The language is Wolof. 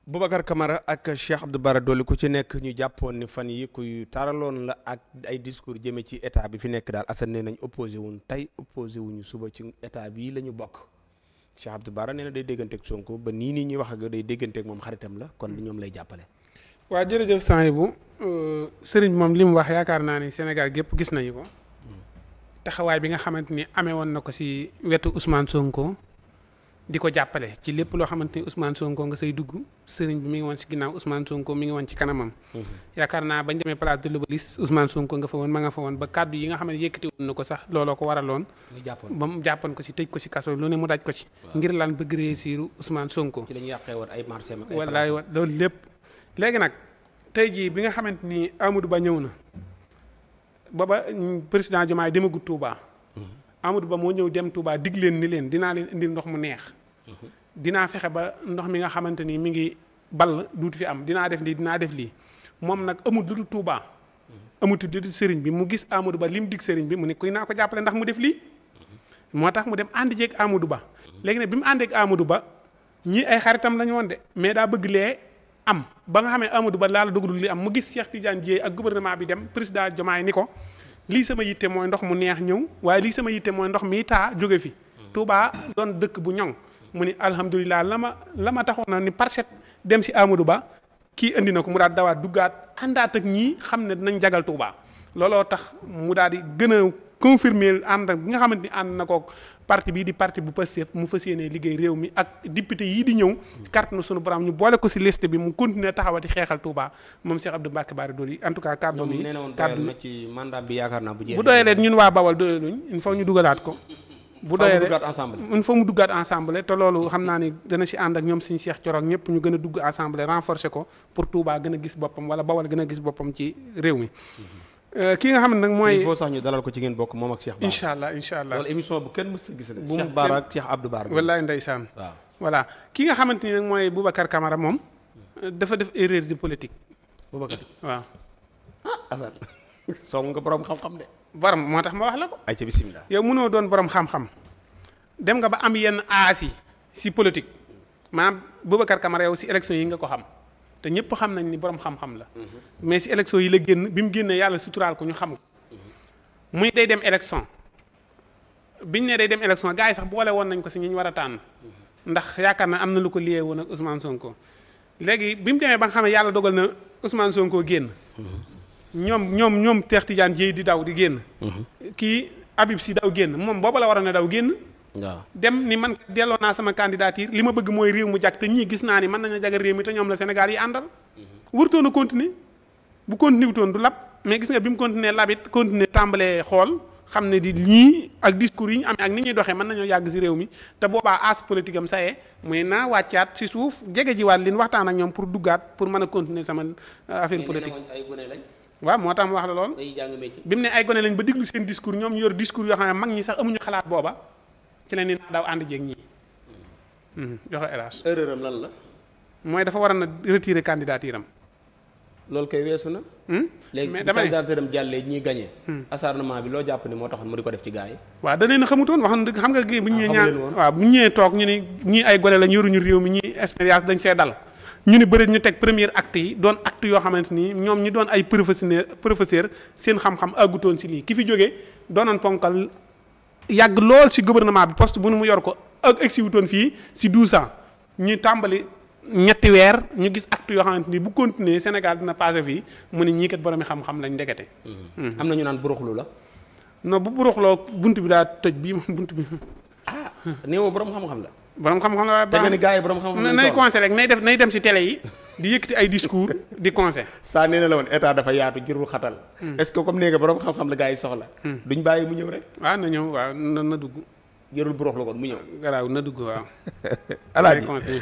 Boubacar Camara ak Cheikh Abdou Bara Dolly ku ci nekk ñu jàppoon ni fan yi kuy taaraloon la ak ay discours jëme ci état bi fi nekk daal Assane nee nañ opposé wuñ tey opposé wuñu suba ci état bii la ñu bokk Cheikh Abdou Bara nee na day dégganteeg Sonko ba nii ñuy wax ak day dégganteeg moom xaritam la kon ñoom lay jàppale. waa jërëjëf Sanibou sëriñ moom li mu wax yaakaar naa ni Sénégal gépp gis nañu ko taxawaay bi nga xamante ni amee woon na ko si wetu Ousmane Sonko di ko jàppale ci lépp loo xamante ni Ousmane Sonko nga say dugg sëriñ bi mi ngi woon si ginnaaw Ousmane Sonko mi ngi woon ci kanamam. yaakaar naa bañ demee place de l'Obélisque Ousmane Sonko nga fa woon ma nga fa woon ba kàddu yi nga xam ne yëkkati woon na ko sax looloo ko waraloon. ba mu jàppoon ko si tëj ko si kaso lu ne mu daj ko ci. ngir lan bëgg réussir Ousmane Sonko. ci la ñu yàqee woon ay marché ak ay wallaay loolu lépp. léegi nag tey jii bi nga xamante ni Amadou Ba ñëw na ba président Diomaye demagut Touba. Amadou Ba moo ñëw dem Touba dig leen ni leen dinaa leen indil ndox mu neex. dinaa fexe ba ndox mi nga xamante ni mi ngi ball duutu fi am dinaa def lii dinaa def lii moom nag amul lu dul Touba. amut lu dul sëriñ bi mu gis Amadou Ba li mu dig sëriñ bi mu ne kuy naa ko jàppale ndax mu def lii. moo tax mu dem ànd jeeg Amadou Ba. léegi nag bi mu àndeeg Amadou Ba ñii ay xaritam lañu woon de mais daa bëgg lee am ba nga xamee Amadou Ba laala dogalul li am mu gis Cheikh Tidiane Dièye ak gouvernement bi dem président Diomaye ni ko lii sama yitte mooy ndox mu neex ñëw waaye lii sama yitte mooy ndox mi taa jóge fi. Touba doon dëkk bu ñoŋ mu ni alhamdulilah la ma taxoon na ni parcette dem si Amadou Ba kii indi na ko mu daal dawaat duggaat àndaat ak ñii xam ne dinañ jagal Touba. looloo tax mu daal di gën a confirmer ànd bi nga xamante ni ànd na ko parti bii di parti bu Pastef mu fas yéene liggéey réew mi ak député yii di ñëw carte na sunu borom ñu boole ko si liste bi mu continuer taxawati xeexal Touba moom Cheikh Abdou Bara Dolly en tout cas kàddu yi kàddu na ci mandat bi yaakaar naa bu doyalee ñun waa Bawal doyaluñ il faut ñu dugalaat ko bu doyalee il faut mu duggaat ensemble te loolu xam naa ni dana si ànd ak ñoom suñu Cheikh Thioro ñëpp ñu gën a dugg ensemble renforcer ko pour Touba gën a gis boppam wala Bawal gën a gis boppam ci réew mi ki nga xam ne nag mooy il faut sax ñu dalal ko ci ngeen bokk moom ak Cheikh Bara incha allah loolu émission bu kenn mës a gis ne Cheikh Bara ak Cheikh Abdou Bara wallaay ndeysaan waaw voilà ki nga xamante ni nag mooy Boubacar Camara moom dafa def erreur de politique Boubacar waaw Assane song nga borom xam-xam de borom moo tax ma wax la ko ay ca bismillah yow mënoo doon borom xam-xam dem nga ba am yenn aasi si politique maanaam Boubacar Camara yow si élection yi nga ko xam te ñëpp xam nañ ni borom xam-xam la mais si élection yi la génn bi mu génnee yàlla suturaal ko ñu xam ko muy day dem élection biñ ne day dem élection gars yi sax boole woon nañ ko si ñi ñu war a tànn ndax yaakaar na am na lu ko lié woon ak Ousmane Sonko léegi bi mu demee ba nga xam ne yàlla dogal na Ousmane Sonko génn ñoom Cheikh Tidiane Dièye di daw di génn kii Habib Sy daw génn moom booba la waroon a daw génn waaw dem ni man delloo naa sama candidature li ma bëgg mooy réew mu jag te ñii gis naa ni mën nañu jagal réew mi te ñoom la Sénégal yi àndal wërtoon a continuer bu continuer wutoon du lab mais gis nga bi mu continuer labit continuer tàmbalee xool xam ne di ñii ak discours yi ñu amee ak ni ñuy doxee mën nañoo yàgg si réew mi te boobaa as politique am sayee muy naa wàccaat si suuf jege jiwaat lin waxtaan ak ñoom pour duggaat pour mën a continuer sama affaire politique waaw moo tax ma wax la lool bi mu ne ay gone lañ ba diglu seen discours ñoom ñu yor discours yoo xam ne mag ñi sax amuñu xalaat booba ci la ni naa daw ànd jeeg ñii joxe hélas erreur am lan la mooy dafa war a na retirer candidature am loolu kay weesu na léegi mais bu dama ne candidature am jàllee ñi gagné acharnement bi loo jàpp ni moo taxoon mu di ko def ci gars yi waaw da leen a xamutoon waxoon dëgg xam nga gi bu ñu ñëwee xamu leen woon. waaw bu ñu ñëwee toog ñu ni ñii ay gone lañ yoruñu réew mi ñii expérience dañ see dal ñu ni bëri ñu teg premier acte yi doon acte yoo xamante ni ñoom ñi doon ay professeur seen xam-xam àggutoon si lii ki fi jógee doonoon ponkal yàgg lool si gouvernement bi poste bu nu mu yor ko ak egsi wutoon fii si 12 ans ñu tàmbali ñetti weer ñu gis acte yoo xamante ni bu continuer Sénégal dina passé fii mu ne ñii kat boromi xam-xam lañ ndekete. am na ñu naan buruxlu la non bu buruxloo bunt bi daa tëj bii bunt bi. ah néew borom xam-xam la borom xam-xam la waaye te nga ni gars yi borom xam-xam nay conseil rek nay dem si télé yi di yëkkati ay discours di conseil saa nee na la woon état dafa yaatu jërul xatal est-ce que comme nee nga borom xam-xam la gars yi soxla duñ bàyyi mu ñëw rek waaw na ñëw waaw na dugg jërul buruxlu kon mu ñëw garaaw na dugg waaw alaaji conseil